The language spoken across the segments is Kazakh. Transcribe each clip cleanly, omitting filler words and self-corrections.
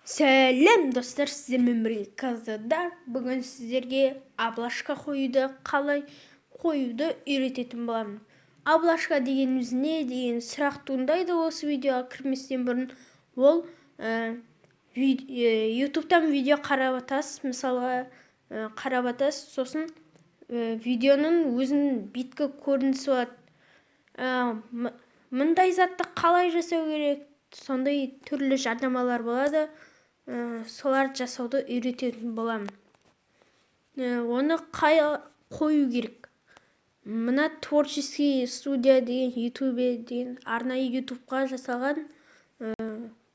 Сәлем, достар! Сіздермен бірге Казадар. Бүгін сіздерге обложка қоюды, қалай қоюды үйрететін боламын. Обложка дегеніміз не деген сұрақ туындайды осы видеоға кірместен бұрын. Ол Ютубтан видео қарап жатасыз, мысалға, қарап жатасыз, сосын видеоның өзінің беткі көрінісі болады. Мындай затты қалай жасау керек, сондай түрлі жарнамалар болады, соларды жасауды үйрететін боламын. Оны қай қою керек? Мына «Творческий студия» деген, Ютубе деген арнайы Ютубқа жасалған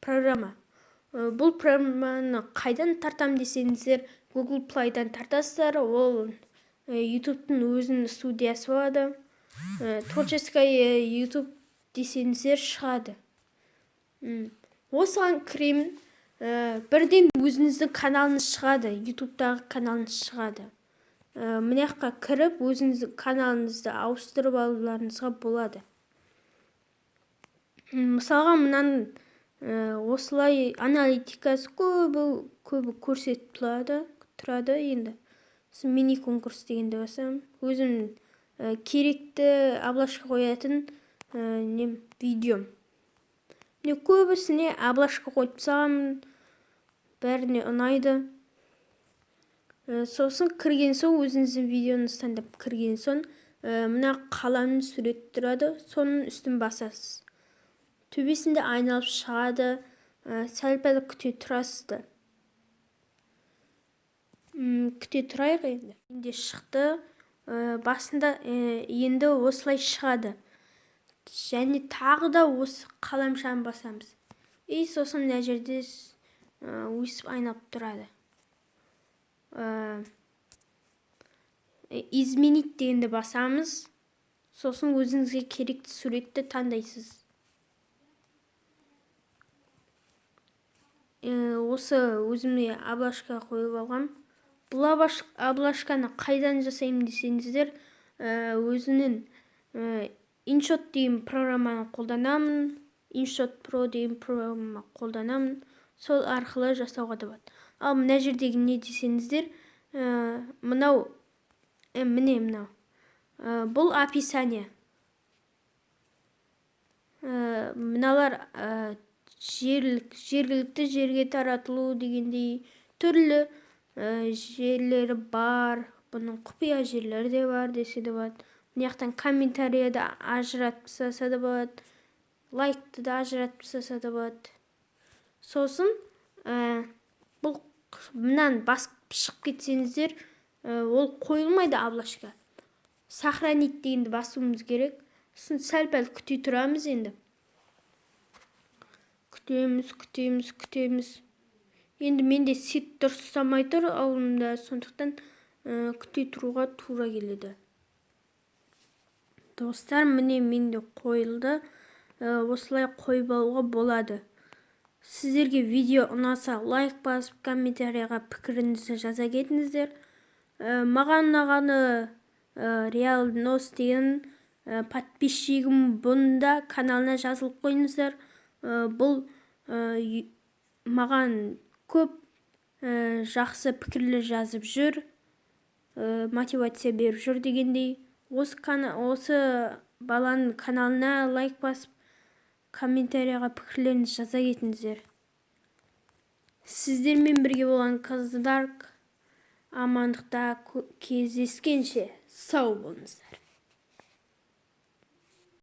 программа. Бұл программаны қайдан тартам десеңіздер, Google Playдан тартасыздар. Ол Ютубтың өзінің студиясы болады. «Творческая Ютуб» десеңіздер, шығады. Осыған кіремін. Бірден өзіңіздің каналыңыз шығады, Ютубтағы каналыңыз шығады. Мына жаққа кіріп, өзіңіздің каналыңызды ауыстырып алуларыңызға болады. Мысалға, мынаның осылай аналитикасы көбі көбі көрсетіп тұрады. Енді сосын «Мини конкурс» дегенді басамын. Өзім керекті обложка қоятын нем, видеом. Міне, көбісіне обложка қойып тастағанмын, бәріне ұнайды. Сосын кірген соң, өзіңіздің видеоңызды таңдап кірген соң, мына қаламның суреті тұрады, соның үстін басасыз, төбесінде айналып шығады. Сәл пәл күте тұрасыздар. Күте тұрайық. Енді менде шықты. Басында енді осылай шығады және тағы да осы қаламшаны басамыз. И сосын мына жерде өйстіп айналып тұрады. «Изменить» дегенді басамыз. Сосын өзіңізге керекті суретті таңдайсыз. Осы өзіме обложка қойып алғам. Бұл обложканы қайдан жасаймын десеңіздер, өзінің InShot деген программаны қолданамын, InShot Pro деген программа қолданамын, сол арқылы жасауға да болады. Ал мына жердегі не десеңіздер, мынау, міне, мынау, бұл описание. Мыналар жергілікті жерге таратылу дегендей түрлі жерлері бар. Бұның құпия жерлері де бар десе де болады. Мына жақтан комментарийді ажыратып тастаса да болады, лайкты да ажыратып тастаса да болады. Сосын бұл мынаны басып шығып кетсеңіздер, ол қойылмайды обложка. «Сохранить» дегенді басуымыз керек. Сосын сәл пәл күте тұрамыз. Енді күтеміз, күтеміз, күтеміз. Енді менде сеть дұрыс ұстамай тұр алдымда, сондықтан күте тұруға тура келеді. Достар, міне, менде қойылды. Осылай қойып алуға болады. Сіздерге видео ұнаса, лайк басып, комментарийға пікіріңізді жаза кетіңіздер. Маған ұнағаны Реал Нос деген подписчигім, бұның каналына жазылып қойыңыздар. Бұл маған көп жақсы пікірлер жазып жүр, мотивация беріп жүр дегендей. Осы баланың каналына лайк басып, комментарийға пікірлеріңізді жаза кетіңіздер. Сіздермен бірге болған Каздарк. Амандықта кездескенше, сау болыңыздар.